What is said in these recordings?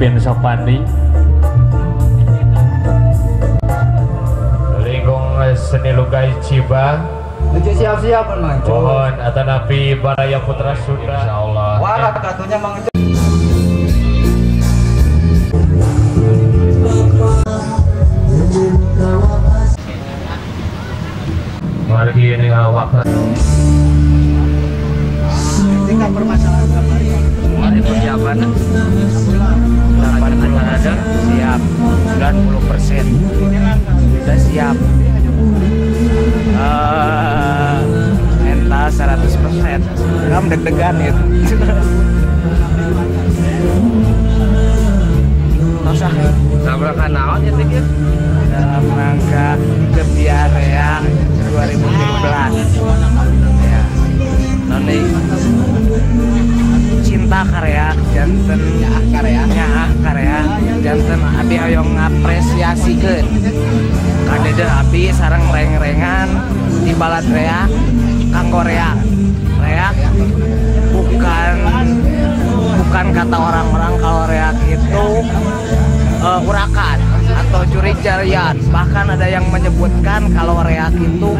Pipin Sopandi. Lingkung Seni Lugai Ciba. Lucu siap-siap Mang. Mohon atanapi Baraya Putra Sunda. Insyaallah. Wah, katunya Mang. Mari ini waktu. Tingkat permasalahan mari persiapan 80 ada siap 90% sudah siap, mental 100%, kamu deg-degan gitu. Tosah tabrakan naon ya teh dalam rangka Gebyar Reak 2017 ya. Noni cinta karya janten karya nyaah karya janten abi hoyong ngapresiasikeun kadede abi sareng reng-rengan di balad reak kanggo reak. Reak bukan kata orang-orang kalau reak itu urakan atau jurik jarian, bahkan ada yang menyebutkan kalau reak itu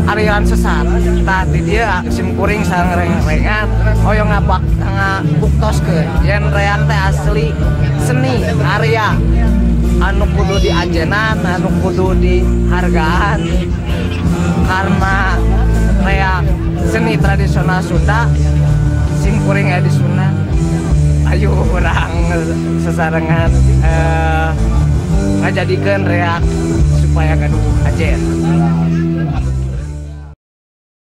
aliran sesat. Tadi dia sim kuring sareng reng-rengan hoyong ngabak ngabuktoskeun yen reak teh asli seni karya anu kudu diajenan, anu kudu dihargaan, karena reak seni tradisional Sunda sim kuring aya di Sunda. Ayo urang sesarengan ngajadikeun reak supaya gaduh ajen.